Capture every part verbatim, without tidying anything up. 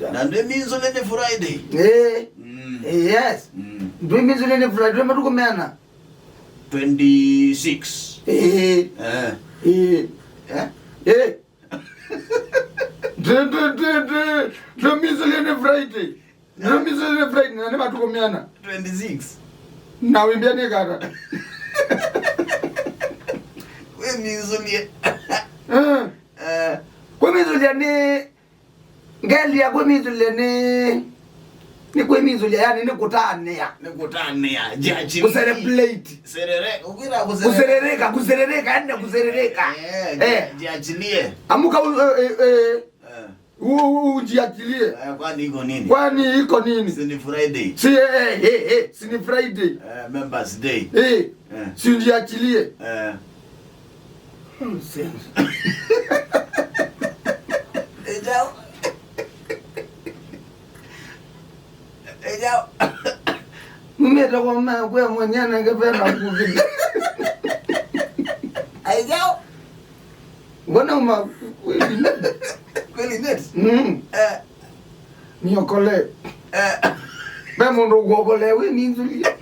Na ndwĩminzũlye nĩ Friday. Eh. Mm. Eh, yes. Mm. Ndwĩminzũlye nĩ Friday, matukũ meana? Twenty-six. Eh. Eh. Eh. Eh? Eh. Ndwĩ, ndwĩ, ndwĩ, ndwĩ, ndwĩminzũlye nĩ Friday. Ndwĩminzũlye nĩ Friday, na nĩ matukũ meana? Twenty-six. Na wĩmbĩa nĩ kata. Wĩminzũlye. Eh. Eh. Kwĩminzũlya nĩ Ngelia kwĩminzũlya nĩ, nĩ kwĩminzũlya, yani nĩ kũtanĩa. Nĩ kũtanĩa. Jiachilie. Kucelebrate. Serere-, ũkwĩra kuserere-, kuserereka, kuserereka, yani kuserereka. Eh, eh. Jiachilie. Amka u-, eh, eh, eh. Eh. U-, u-, ujiachilie. Eh, kwani iko nini? Kwani iko nini? Si ni Friday. Si, eh, eh, eh, eh, si ni Friday. Eh, Members Day. Eh. Eh. Si ujiachilie. Eh. Nonsense. Ejao. Ejao. Mumete kwa ma-, kwa mwenye anangependa kuvi. Ejao. Mbona uma kweli? Kweli net? Mm. Eh. Niokole. Eh. Ve mũndũ ũkuokolee wĩ minzũlye.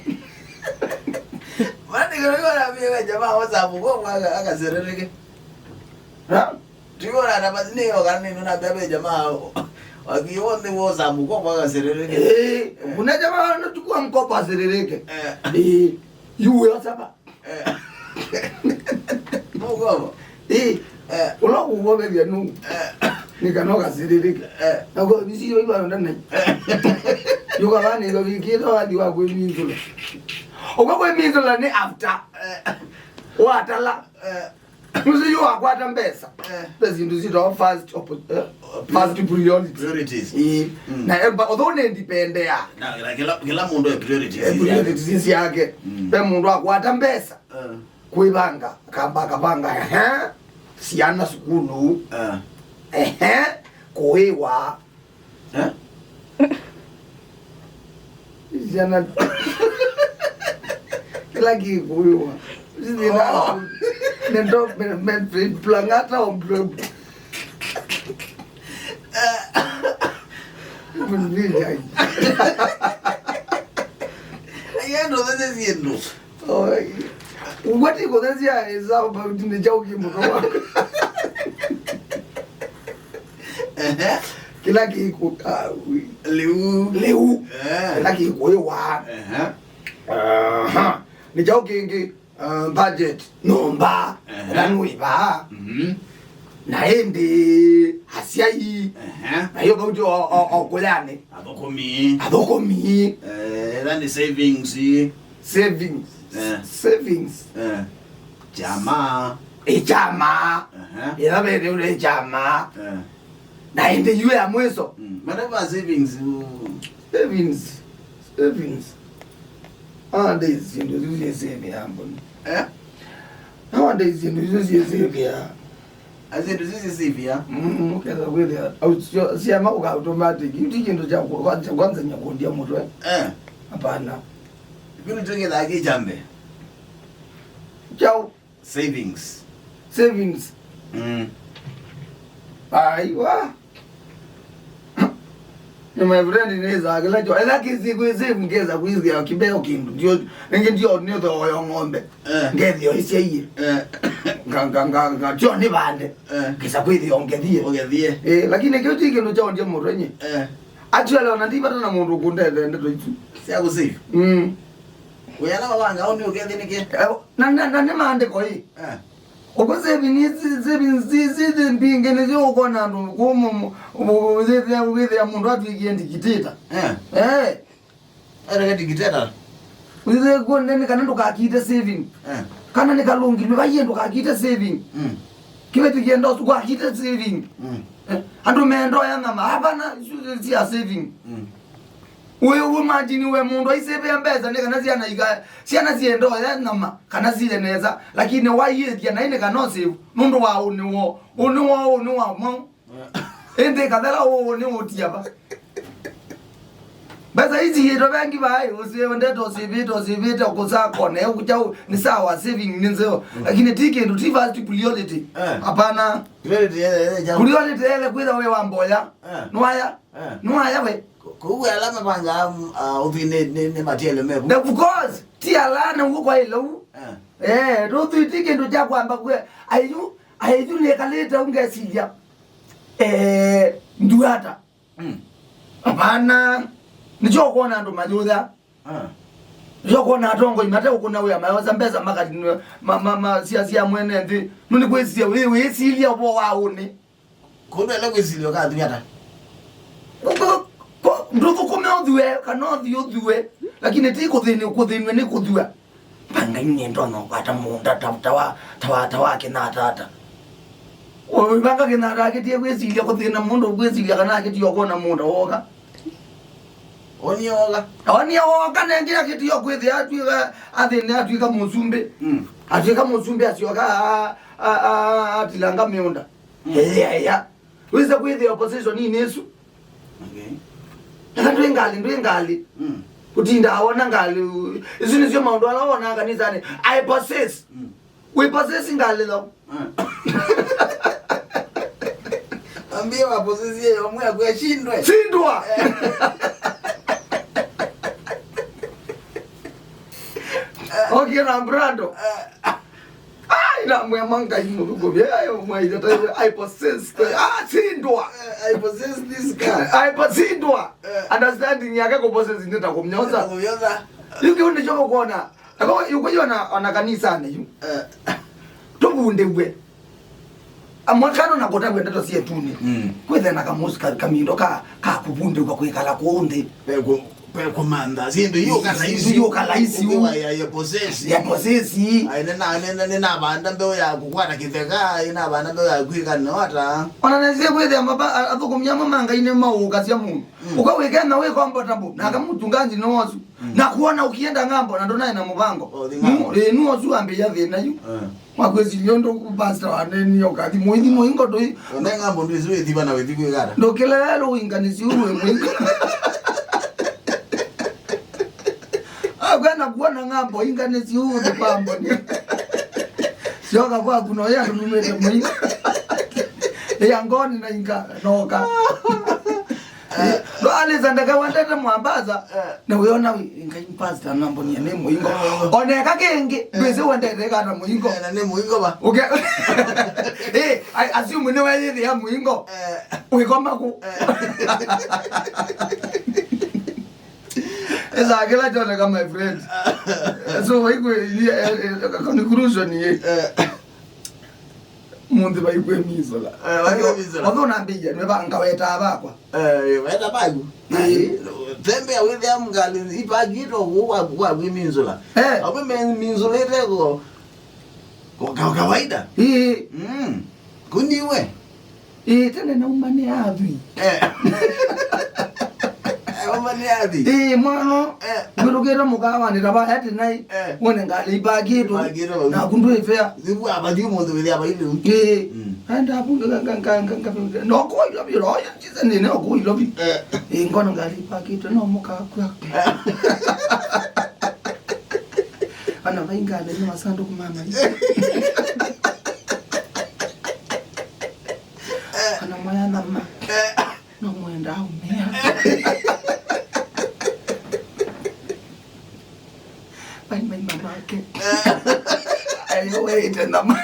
Maandĩko nĩwonambia we jamaa wosa mũgongo aka-, akaserereke. Ha? Tiwona na basi nĩ yoga nĩ nuna bebe jamaa. Wakiwa nĩ wosa mũgongo akaserereke. Eh, kuna jamaa anachukua mkopo aserereke. Eh. Eh, yu huyo saba. Eh. Mũkomo? Ĩ. Eh. Ũla ũkũkovethya nũũ? Eh. Nĩ kana ũkasĩlĩlĩke. Eh. Nakw'o visi yo ivanonda nai. Eh. Yũkavaa nĩtho vikĩte wathi wa kwĩminzũla. Ũka kwĩminzũla nĩ after. Eh. Watala. Eh. Mũsĩ yu wakwata mbesa. Eh. Ve syĩndũ syĩtawa first oppo-, eh, first priority. Priorities. Ĩĩ. Mm. Na emba, although nĩ ndipendea. Na, na kĩla, kĩla mũndũ e priorities. Eh, priorities syake. Mm. Ve mũndũ akwata mbesa. Eh. Kwĩvanga, akamba akavanga, ehe, syana sukulu, eh, ehe, kũĩwa. Eh? Syana. Kĩla kĩkũĩwa. Oh. Nendo, me, me, me, plangata o bro. Mvijai. Ayendo these siendo. Oi. Ũkwati kũthesya is about nĩ kyaũ kĩ mũno waku. Ehe. Kĩla kĩkũ-, ah, ui. Lĩu. Lĩu. Eh. Kĩla kĩkũĩwa. Ehe. Aha. Nĩ kyaũ kĩngĩ? Uh, budget. Nyũmba. Ehe. Ĩla nũĩvaa. Mhm. Na ĩndĩ asyai. Ehe. Na yo kauti o, o, o kũyanĩ. Athũkũmi. Athũkũmi. Eh, ĩla nĩ savings. Savings. Eh. Savings. Eh. Kyama. Ĩ kyama. Ehe. Ĩla vethĩũle kyama. Eh. Na ĩndĩ yu ya mwiso. Mm. Mareva savings, uh. Savings. Savings. Nowadays, syĩndũ isu syĩ safe ya mboni. Eh? Nowadays, syĩndũ isu syĩ safe ya. Asyĩndũ isu syĩ safe ya? Mm, ũkesa kwĩthĩa. Au, sio, syama ũka automatic. Yu ti kĩndũ kya kwanza, kwanza nyakũndia mũtwe. Eh. Hapana. Kĩndũ kĩngĩ thaki chambe. Chao. Savings. Savings. Mm. Aiwa. Nĩ my friend nĩ za kĩla kyo. Ela kĩsi kwĩ save ngeza kwĩthĩa kĩbeo kĩndũ. Ndio, nĩngĩ ndio nĩ thoyo ng'ombe. Eh. Ngethio isyaie. Eh. Nga, nga, nga, nga, tio nĩ vande. Eh. Kĩsa kwĩthĩa ngethie. Ũgethie. Eh, lakini kĩu ti kĩndũ kya ũndie mũtwe nye. Eh. Actually, ona ndivata na mũndũ kũndethe ndeto isu. Sya kũ save. Mm. Wĩana wavanga ũndũ ũkethie nĩkĩ? Eh, na, na, na nĩ maandĩko ĩ. Eh. Ũkũ saving, saving, saving mbingĩ nĩsyo ũkona andũ kũmũ, wĩthĩa mũndũ atwĩkie ndikitĩta. Eh. Eh. Ereke ndikitĩta. Wĩthĩa kuonene kana ndũkakite saving. Eh. Kana nĩ kalũngi, nĩvaiye ndũkakite saving. Mm. Kĩveti kĩenda ũsu kwakite saving. Mm. Eh. Andũ mendo ya nyama, hapana, isu cia saving. Mm. Wĩ, wĩ imagine we mũndũ aisĩvĩa mbesa nĩ kana syana ika-, syana siendoe nyama kana sile nesa, lakini waiĩthya naĩ nĩ kana ũsĩvu nũndũ wa ũnĩ woo, ũnĩ woo, ũnĩ wa mwaũ. Ĩndĩ kathela ũũ nĩ ũtia va? Mbesa ici yĩtwe vengi vaĩ, ũsĩvĩte, ũsĩvĩte, ũsĩvĩte, ũkũsakone, ũkũkyaũ, nĩ sawa, saving nĩ nzeo. Lakini ti kĩndũ, ti first priority. Eh. Hapana. Priority yele, yele, jamu. Priority yele kwĩtha wĩ wa mboya. Eh. Nwaya. Eh. Nĩwaya we. Kũu ala mavangaa, ah, ũthwii nĩ, nĩ, nĩ matiele mevu. Na of course, ti ala na ũguo kwa ĩlau. Eh. Eh, ndũthwii ti kĩndũ kya kwamba kwe. Ayu, ayu nĩkalĩte ũngesilya. Eh, nduata. Mm. Hapana. Nĩkyo ũkwona andũ mayũtha. Ah. Nĩkyo ũkwona atongoi mate ũkũna wĩa mayosa mbesa makali ma, ma, ma, sia, sia mwene nthĩ. Nũnĩ kwĩsilya, wĩ, wĩsilya ũvoo wa ũnĩ. Kũndũ ele kwĩsilya ũkathwia ata? Ko, ko, ko, ndũthũkũme ũthue, kana ũthi ũthue. Lakini ti kũthĩnĩ, kũthĩnw'e nĩ kũthua. Panga nĩ ndonya ũkwata mũũnda ta, ta wa, ta wa, ta wa kĩnatata. Ũvanga kĩnata akĩtie kwĩsilya kũthĩna mũndũ, kwĩsilya kana akĩtie ũkona mũũnda woka. Onie woka. Onie woka, nengĩ akĩtie kwĩthĩa atwĩka, athĩne atwĩka mũsumbĩ. Mm. Atwĩka mũsumbĩ asyoka a, a, a, atilanga mĩũnda. Mm. Ea, ea. Wĩsa kwĩthĩa opposition inĩ ĩsu. Okay. Eka ndwĩ ngalĩ, ndwĩ ngalĩ. Mm. Ũtindaa wona ngalĩ, u-, isu nĩsyo maũndũ ala wonaa kanisanĩ. I possess. Mm. We possess ngalĩ though. Mm. Ambie wa possess yeye, omwe akwe shindwe. Shindwa. Eh. Okay, na Brando. Eh. Ai, na mwe manga imu kuko bia, ai, mwe ita, ai, possess. Ah, shindwa. Eh, I possess this car. Ai, possess, shindwa. Eh. Understanding yake ku possess nĩ ta kumnyoza. Kumnyoza. Yu kĩu nĩkyo ũkwona. Aka yu kwĩyona ona kanisanĩ yu. Eh. Tũvundĩw'e. Amwe kano na kũtavw'a ndeto syetunĩ. Mm. Kwĩthĩa na kamusi ka, kamindo ka, ka kũvundĩw'a kwĩkala kũũ nthĩ. Pe kũ-, pe kũmantha. Syĩndũ iyũka laisi. Syĩndũ iyũka laisi. Ũkĩwa ya, ya possess. Ya possess. Ai, nĩna, nĩna, nĩnavanda mbeũ ya kũkwata kĩtheka, nĩnavanda mbeũ ya kwĩka nota. Ona nĩsĩ kwĩthĩa maba, a-, athũkũmi amwe ma Ngai nĩmaũkasya mũndũ. Mm. Ũkawĩkena wĩ comfortable, na kamũtunganji nĩ wosu. Mm. Na kuona ũkienda ng'ambo, na ndũnaĩ na mũvango. Oh, thi ng'ambo. Nu-, ĩ, nu osu ambĩĩa thĩna yu. Eh. Mwakwĩsilya ũndũ pastor waneni ũkathi mũithi mũingo ndũi. Ũnaĩ ng'ambo ndwĩsĩ wĩthiva na wĩthi kwĩkata. Ndũkĩlelelũ ũinganĩsya ũu wĩ mũingo. Akwenda kuona ng'ambo, inganĩsya ũu thĩ kwa mboni. Syoka kwaku no ya ndũnumĩte mũingo. Ĩya ngoni na inga, noka. Eh, no, alisa ndeke wendete mwambaza, eh, na wĩona wĩ, Ngai pastor nambonia nĩ mũingo. Eh. Oneka kĩngĩ, eh, ndwĩsĩ wendete kana mũingo. Eh, na nĩ mũingo va. Ũke-, eh, I assume nĩ weyĩthĩa mũingo. Eh. Wĩkoma kũ? Eh. Esa kĩla kyoneka, my friend. So, waigwe, eh, eh, conclusion ye. Eh. Mũnthĩ vaikw'e misũla. Eh, vaikw'e misũla. Watho nambĩie, nĩvanga wetaa vakwa. Eh, weta vaku. Eh. Tembea wĩthĩa ngalĩ ipakĩtwe kũu wa, wa kwĩ misũla. Eh. Akwĩ me-, misũla ĩte ko, ko, ka-, kawaida. Eh. Mm. Kuniwe. Eh, tene nauma nĩ athwi. Eh. Auma nĩ athwi. Eh, mwana. Eh. Ngwĩtũkĩte mũkawanĩ ta vaya tĩnaĩ. Eh. Wone ngalĩ ipakĩtwe. Ipakĩtwe vau. Naku ndwĩ fea. Thivu abathi ũmũnthĩ wĩthĩa vailĩ. Ĩĩ. Mm. Aenda abu nga, nga, nga, nga, nga, nga, no kũu Ilovi, no, yo, Jesus, nĩ, no kũu Ilovi. Eh. Ĩĩ, ngona ngalĩ ipakĩtwe, no mũkakw'a. Eh. Ana vaingane nĩ masanduku ma mai. Eh. Ana maya nama. Eh. No mwenda aumia. Mai, mai, mamake. Ayo, wait, nama.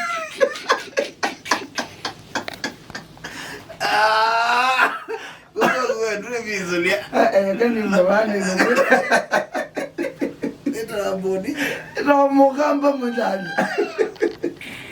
Ah! Wewe, wewe, ndũrĩ vizuri. Eh, eh, kani mzawani, ndio. Ita mboni. Ita mukamba mjani.